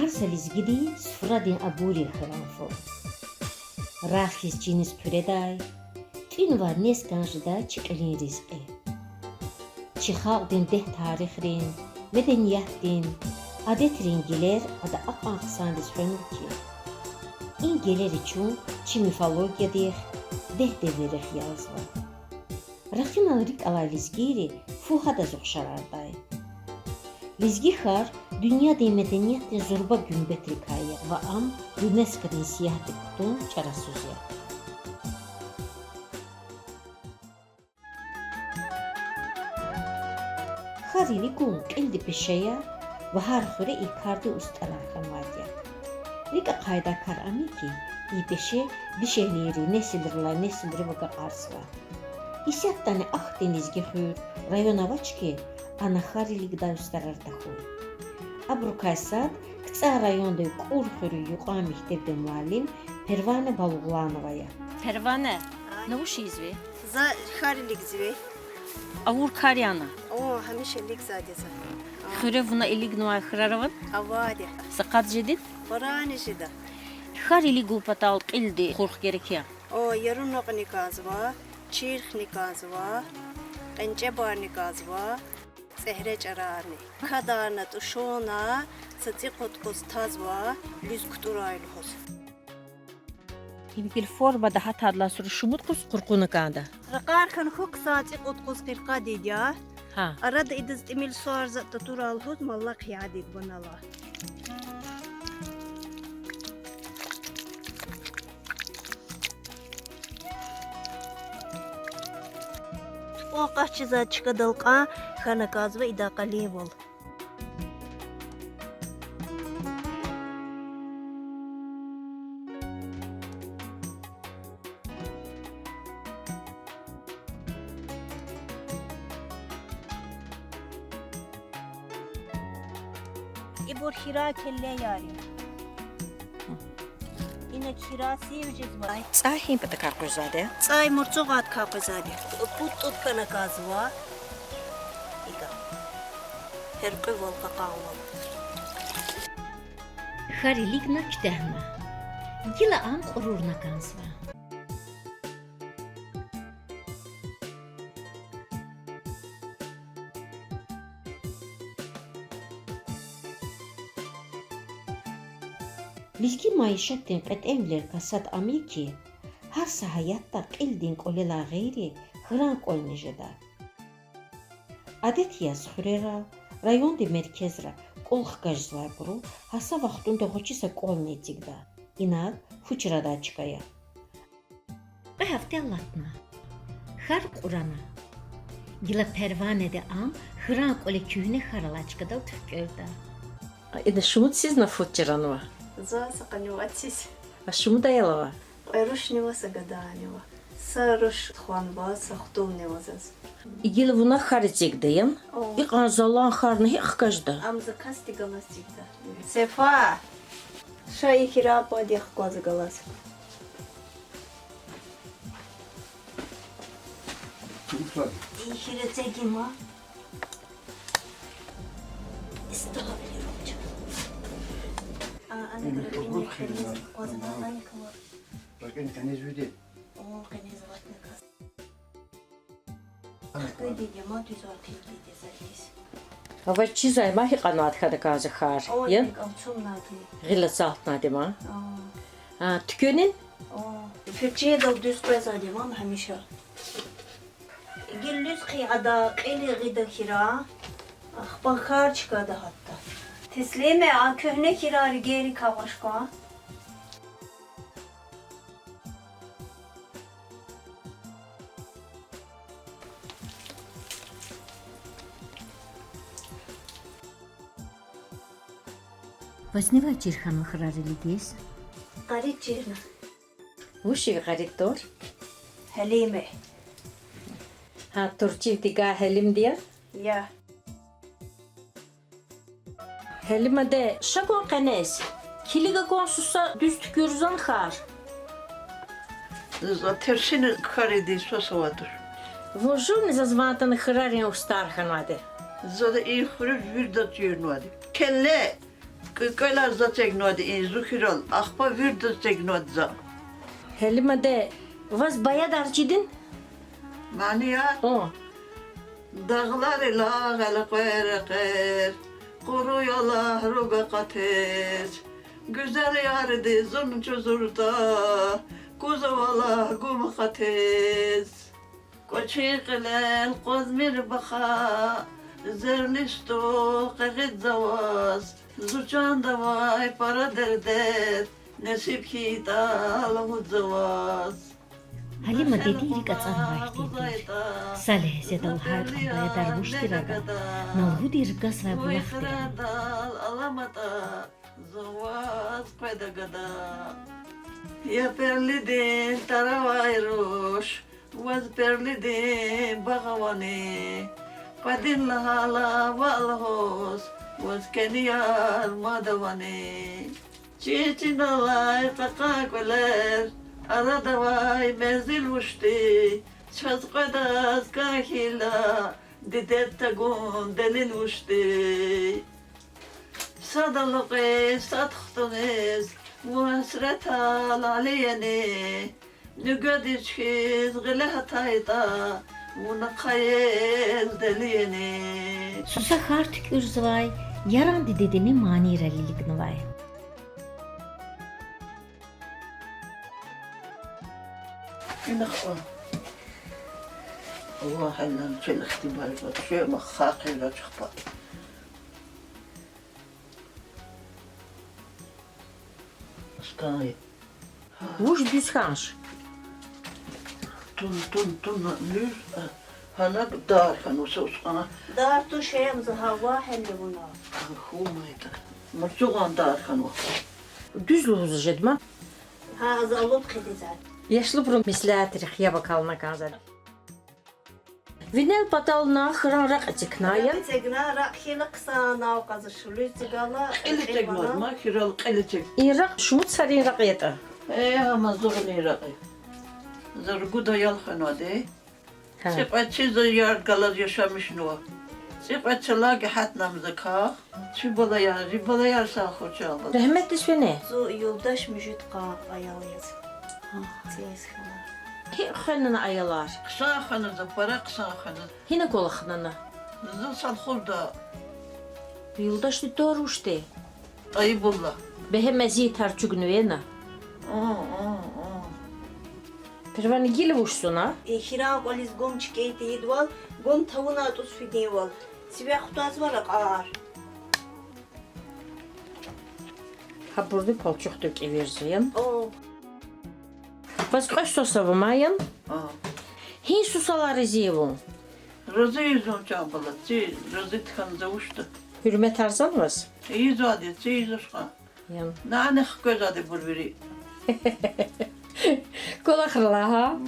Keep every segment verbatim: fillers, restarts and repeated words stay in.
Арса лезгидин суфрадин абур я хьран фу. Рагъ хьиз чиниз хъуьредай, тӀуьнвай нез кӀан жеда чи кьилин ризкьи. Чи халкьдин дегь тарихрин, медениятдин, адетрин гелер ада акьван хъсандиз хвенва хьи, и гелери чун чи мифологиядихъ, дегь девиррихъ язва. Ракъинал рикӀ алай лезгийри фу гьадаз ухшарардай. Лезги хьар дуьньядин медениятдин зурба гуьмбетрикай я ва ам ЮНЕСКО-дин сиягьдик кутун чарасуз я. Хьар илигун кьилди пеше я ва гьар хуьре и кардин устӀарар хьанвайди я. РикӀ ахъайдай кар ам я хьи, и пеше дишегьлийри несилрилай несилрив агакьарзава. Исятдани ахьтин лезги хуьр, район авач хьи, ана хьар илигдай устӀарар тахьуй. Абурукай сад КцӀар райондай КӀур хуьруьн юкьван мектебдин муаллим Первана Балугъланова я. Первана, на вуч ийизва? За хьар илигзава. Авур кар яни? О, гьамиша илигзавайди я за. Хуьре вуна илигнавай хьрар авани? Авайди я. Са къад жедани? Пара жеда. Хьар илигун патал кьилди хурх герек я? О, яру накьвни кӀанзава, чирхни кӀанзава, кьенчӀебарни кӀанзава, цӀегьре чӀарарни. Кадарна, тӀушунна, са цӀикьуд къуз тазва, луьз кутурай лугьуз. Им гила формада гьатдалай сура шумуд къуз къуркъуна кӀанда? Ракъар хьана хьухь, хъсан цӀикьуд къуз къиркъадайди я. Гьа. Арада идаз тӀимил суар затӀ татурай лугьуз маллахъ ядайди я ванала. ТупӀун къачузвай чкадал кьван хьана кӀанзава идан къалинвал. Ибур хьран келлеяр я. Ина хьран сив жезвай. ЦӀай гьи патакай къвезвайди я? ЦӀай мурцугъайдакай къвезвайди я. ПутӀ-тӀуб хьана кӀанзава. ИкӀ. Гьяркьуьвал, кьакьанвал. Хьар илигна куьтягьна. Гила ам кьурурна кӀанзава. Лезги майишатдин кьетӀенвилерикай сад ам я хьи, гьар са гьаятда кьилдин кӀвалелай гъейри хьран кӀвални жеда. Адет яз хуьрера, райондин меркезра кӀвал хкажзавайбуру гьа са вахтунда гъвечӀи са кӀвални эцигда. Инаг фу чрадай чка я. Кьве гьафте алатна. Хьар кьурана. Гила Перванеди ам хьран кӀвале куьгьне хьар алай чкадал туькӀуьрда. Ида шумуд сизна фу чранва? За са къанни вад сиз. А шумуд аял ава? Кьве рушни ва са гадани ва. Са руш тухванва, са хтулни ава заз. Гила вуна хьар эцигда яни? О. Икьван залан хьарни гьикӀ хкажда? Ам за касди галаз эцигда. Сефа! Ша и хьран пад яхъ кваз галаз. И хьран эцигин ма. Истагъфируллагь. А, ана гьабуру кьилиз кваз галаз, ана кваз. Ракьин кьилиз види. О, кьилиз ватна кас. Хкведиди ма, дуьз артилдиди за илиз. Авай чизвай ма гьикьван хьана кӀанзава хьар. О, я? Ник авцумнайди. Гъил ацалтнайди ма. О. А, туькӀуьрин? О. Фирчидал дуьз къвезвайди ма гьамиша. Гила луьз хъийида, кьилиз гъида хьран. Ахпа хьар чкада гьатда. Теслиме, а куьгьне хьран ригерикай къваш кван. Ваз нивай чир хьанва хьрар илигиз? Къари чирна. Вуж я къари тур? Гьелиме. Гьа, тур чивди гай Гьелимди я? Я. Гьелимаде, ша кван къенез. Килиг кван, суса дуьз туькӀуьрзан хьар. За терсина хьар ийидай свас авайди туш. Вун жувни заз ван атана хьрарин устӀар хьанвайди? За и хуьруьз вирдаз чирнавайди. Келле, КӀвекӀвелар за эцигнавайди и зу хьурал, ахпа вирдаз эцигнавайди за. Гьалимаде, ваз баядар чидин? Манияр? О. Дагъларилай гъилкъвер экъер, къуру ялагь руг акъатиз. Гуьзел ярди зун чузуртӀа, кузавай лагь гум акъатиз. КӀвачин кьилел къвазмир баха, зерли стӀул къигъида за ваз, зу чандавай пара дердер, несиб хьайитӀа лугьуда за ваз. Гьалимадедин рикӀ ацӀанвай хьтинди тир. Са легьзеда лагьай кьван баядар вуч тир ада, на лугьуди ргазвай булах тир ада. Зун ваз къведа гада. Я перлидин таравай руш, ваз перлидин багъ авани? Къведин лагьайла ваъ лугьуз, ваз кӀани яр мад авани? Чин-чиналай кьакьан кӀвалер, арадавай мензил вуч тир? Чаз кьведаз кӀан хьайила, дидед тагун делил вуч тир? Сад алукьиз, сад хтуниз вун гьасретал алияни? Нуьгведиз хьиз гъиле гьатайтӀа, вун ахъайиз делияни? Суса хьар туькӀуьрзавай Яран дидедини манийрал илигнавай. Ина хва. Аллагь, гьелелни чел ихтибар гуз, шуьмахъ хъийиз чахъ пад. Стан я. Вуч дуьз хьанач? Тун, тун, тун, дуьз, а, гьана дар хьанва са устӀана. Дар туш, ам за гьава гьеле вуна. А, хьу майтӀа. Мурцугъан дар хьанва. Дуьз лугьуз жеда ман. Гьа, за алуд хъийида за. Яшлубурун меслятдихъ яб акална кӀанзава. Винел патални хьран ракь эцигна я? Ракь эцигна, ракь хьайила хъсан акъваза шулуз эцигайла. Кьил эцигнаваз ма, хьрал кьил эциг. И ракь шумуд йисарин ракь ятӀа? Э, гьам зурни ракь я. За ругуд аял хьанвайди. Гьа. ЦӀикьвед чиз за ярд галаз яшамишнава. ЦӀикьвед чалаги гьатнама закай. Чи балаяр, зи балаяр сагъ хьуй чан бала. Рагьметдиз фена. Зу юлдаш муьжуьд къа аял яз. Гьа. Цияз хьана. ГьикӀ хвенана аялар? Хъсан хвена за, пара хъсан хвена. Гьина кӀвалахнана? Зун Салхурда. Юлдашдин тӀвар вуч тир? ТӀайибуллагь. Бегьем эзиятар чӀугунвена? О, о, о. Перван гила вуч зуна? Э, хьран кӀвализ гум чкӀей тийидайвал, гум тавуна тӀуз фидайвал. Сиве хутазвай ракьар. Гьабурни палчухдив кӀевирзава. О. Ваз кьве сус ава ман? А. Гьи сусалай рази я вун? Рази я зун, чан бала, ци рази тахьана за вучда. Гьуьрметарзава ваз? Ийизвайди я, ци ийизвач хьи. Ян. Нани хквезвайди я бурвири. КӀвалахрилай, гьа?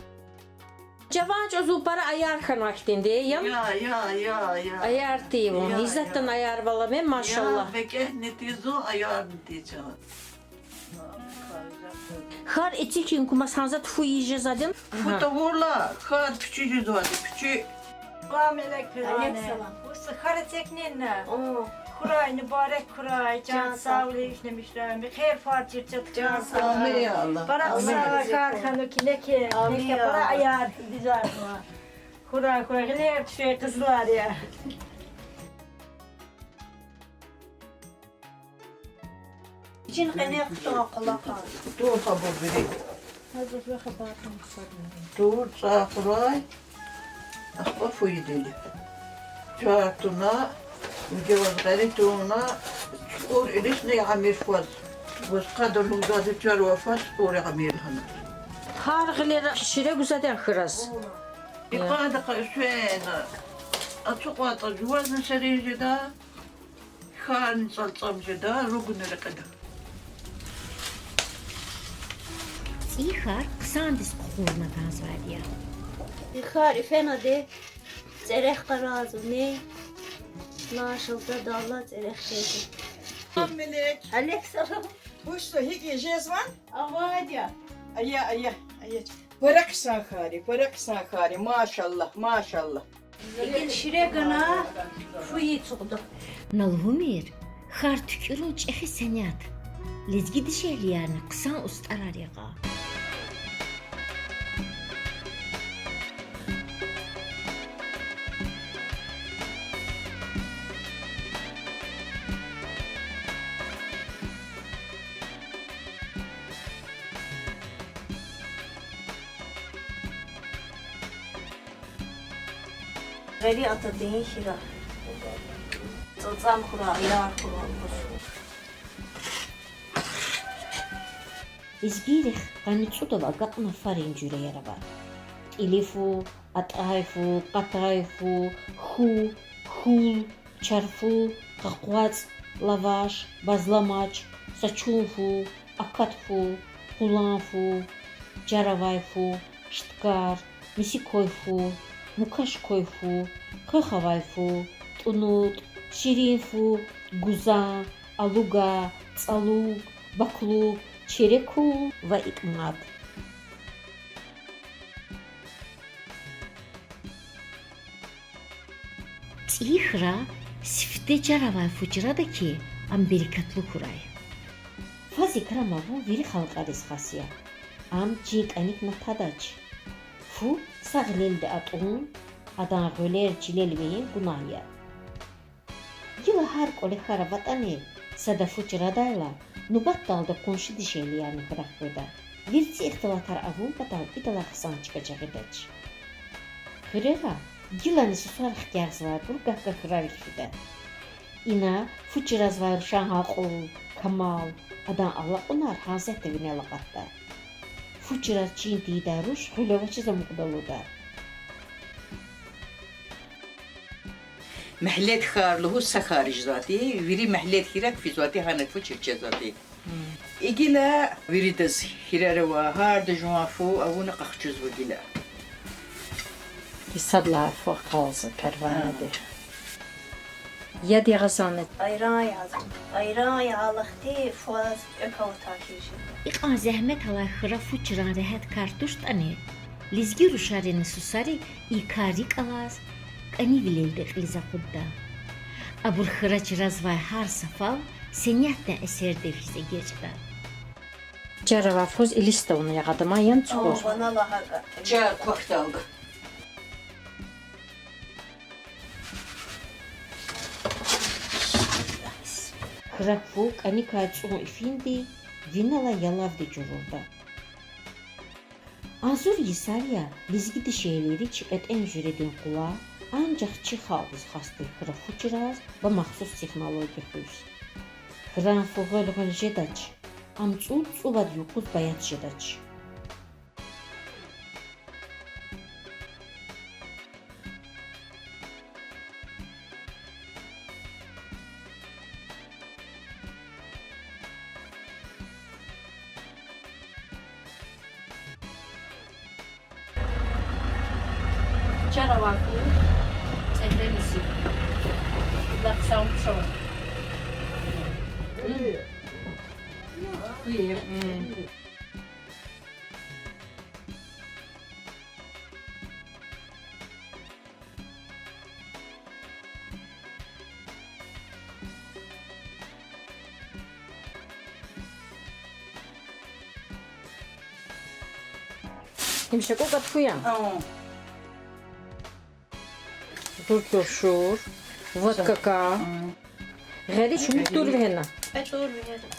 Жаван чӀавуз пара аяр хьанвай хьтинди я, ян? Я, я, я, я. Аяр тир вун. Я, иззатдани я. Аярвал ама, машаллагь. Я, бекӀегьни тир зун, аярни тир чан. Хьар эцигун кумаз гьанзат фу ийиз жезвайди я? Фу тавурла, хьар куьчи жезвайди, куьчи. Ва алейкум салам. Вуса хьар эцигнина? О. Хьурай, мубарак хьурай, чан сагърай, вишни мишрай, михер фарчир чат. Чан сагърай. Амин, я Аллагь. Пара хъсан хьар хьанва куьне ки, амин, куьне ки, я пара Аллагь. Аяр дизайнва. Хьурай, хьурай, гъилер тушир, къизилар я. Чин къене хтун къалахъа. Тур хабар бери. Тур цӀай хьурай. Ахпа фу ийидини. Чар туна, виже ваз гъери туна, чукӀур илисни амир фаз. Ваз къадар лугьузвайди чар ва фаз чукӀур амир хьана. Гьар гъилера шире гузвайди я хьраз. И къайда къе швена. АцукьайтӀа жувазни серин жеда. Хьарни цӀалцӀам жеда, ругни рекьида. ЦӀийи хьар хъсандиз къухурна кӀанзавайди я. И хьар ифенади цӀерехъ къарагъзавани, машаллагь, Аллагь цӀерехъ хъийида. Салам алейк. Алейк салам. Вуч зи, гьикӀ я, жезвани? Авайди я. Ая, ая, ая. Пара хъсан хьар я, пара хъсан хьар я, машаллагь, машаллагь. Гила шире гана, фу ийиз ацукьда. На лугьумир, Хьар туькӀуьрун чӀехи сенят. Лезги дишегьлиярни хъсан устӀарар ягъа. Гъери атадин хьира. ЦӀацӀам хьурай, аяр хьурай. Лезгийрихъ къанни цӀудав агакьна фарин жуьреяр ава. КӀили фу, атӀай фу, къатай фу, хьу, хьул, чар фу, къакъвацӀ, лаваш, базламач, сачун фу, акат фу, къулан фу, чар авай фу, шткар, мисикай фу, мукашкай фу, хвехавай фу, тӀунутӀ, ширин фу, гузан, алуга, цӀалуг, баклук, черекул ва икӀ мад. ЦӀийи хьра сифте чар авай фу чрада хьи, ам берекатлу хьурай. Фаз икрам авун вири халкьариз хас я. Ам чин кӀаникна тадач. Фу са гъилелди атӀун, адан гъвелер чилел вегьин гунагь я. Гила гьар кӀвале хьар аватӀани, сада фу чрадайла, нубатдалди къунши дишегьлиярни хьрак къведа. Вирци ихтилатар авун патал идалай хъсан чка жагъидач. Хуьрера гилани сусар хкягъзавайбур гагь-гагь хьрарик фида. Ина фу чразвай рушан акьул, камал, адан алакьунар гьасятда винел акъатда. Фу чраз чин тийидай руш гъуьл авачиз амукьда лугьуда. Мягьле хьар лугьуз са хьар жезвайди, вири мягьле хьрак физвайди, гьана фу чир жезвайди. И гила виридаз хьрар ава, гьарда жуван фу авуна къахчузва гила. И сад лагьай фу акъалзава Перванади. Яд ягъазва ана. Айран ягъаз. Айран ягъалахъди фуз экв авуртӀа хьиз жеда. Икьван зегьмет алай хьра фу чран регьят кар туштӀани, лезги рушарини сусари и кар рикӀ алаз, кӀанивилелди кьилиз акъудда. Абур хьра чразвай гьар са фав сенятдин эсердив хьиз эгечӀда. Чар авай фуз илис тавуна ягъада, ма ян цукур. Чар квахьдалда. Хьрак фу кӀаникай цӀун ифинди винелай ялавди чурурда. Агъзур йисар я лезги дишегьлийри чи кьетӀен жуьредин къула анжах чи халкьдиз хас тир хьра фу чраз ва махсус технология хуьз. Хьран фу гъвел-гъвел жедач, ам цӀуд-цӀувад юкъуз баят жедач. Чар авай фу цӀегьрени сив. Лап сам чун. Хьуй. Им шакӀукӀа тфу я? Зур туршур, вад кака. Гъери шумуд тур вегьена? КӀватӀур вегьена.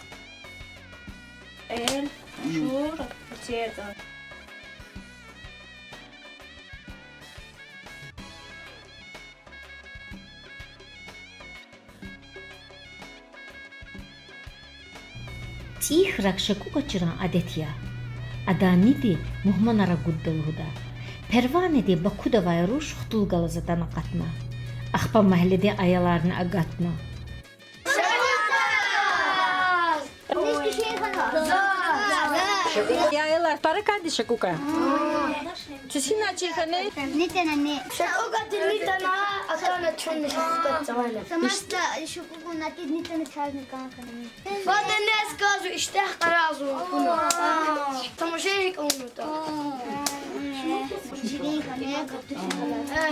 Эл, шур, церда. ЦӀийи хьрак шакӀукӀа чран адет я. Адан ниди мугьманар агудда лугьуда. Перванади Бакуда авай руш хтул галаз атана акъатна. Ахпа магьледин аяларни агатна. Я аялар, пара кӀанди шакӀукӀа? Цицина чехани? Нитана ни. ШакӀукӀа тир нитана, атана чун шакӀукӀа цавайна. Самаста шакӀукӀа нитана чарни кӀан хьана. Фада не сказу, иштягь къарагъзава. Тамашайрик авунатӀа. Жирин хьана, картуфель хьана.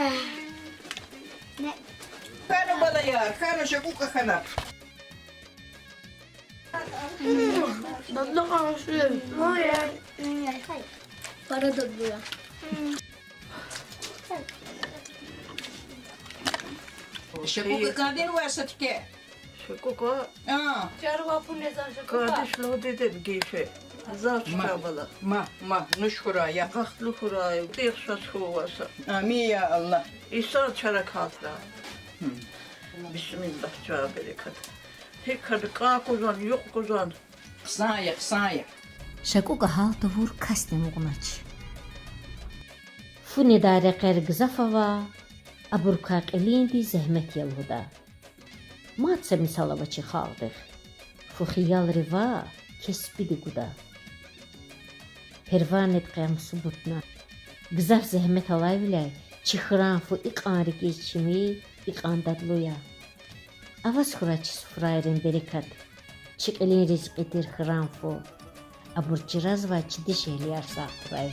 Хьана, балаяр, хьана, шакӀукӀа хьана. Дадлу къанши. Пара дадлу я. ШакӀукӀа кӀандинвай са тике? ШакӀукӀа. А. Чарва пунезар шакӀукӀа. Кардиш лугьуди деб гиши. Заз чабала. Ма, ма, нуш хьурай, яхъ. Бахтлу хьурай, тӀих шаз хьуй ваз. Амин, я Аллагь. Иса чара калтрай. Бисмиллагь, ча берекат. ГьикӀ хьана кӀан кузван, юкь кузван. Хъсан я, хъсан я. ШакӀукӀа гьал тавур касни амукьнач. Фу недай рекьер гзаф ава, абурукай кьилинди зегьмет я лугьуда. Мад са мисал ава чи халкьдихъ: фу хиялри ваъ, кеспиди гуда. Перваздин къем субутна. Гзаф зегьмет алайвиляй чи хьран фу икьван рикӀиз чими, икьван дадлу я. Аваз хьурай чи суфрайрин берекат, чи кьилин ризкьи тир хьран фу. Абур чразвай чи дишегьлияр сагъ хьурай.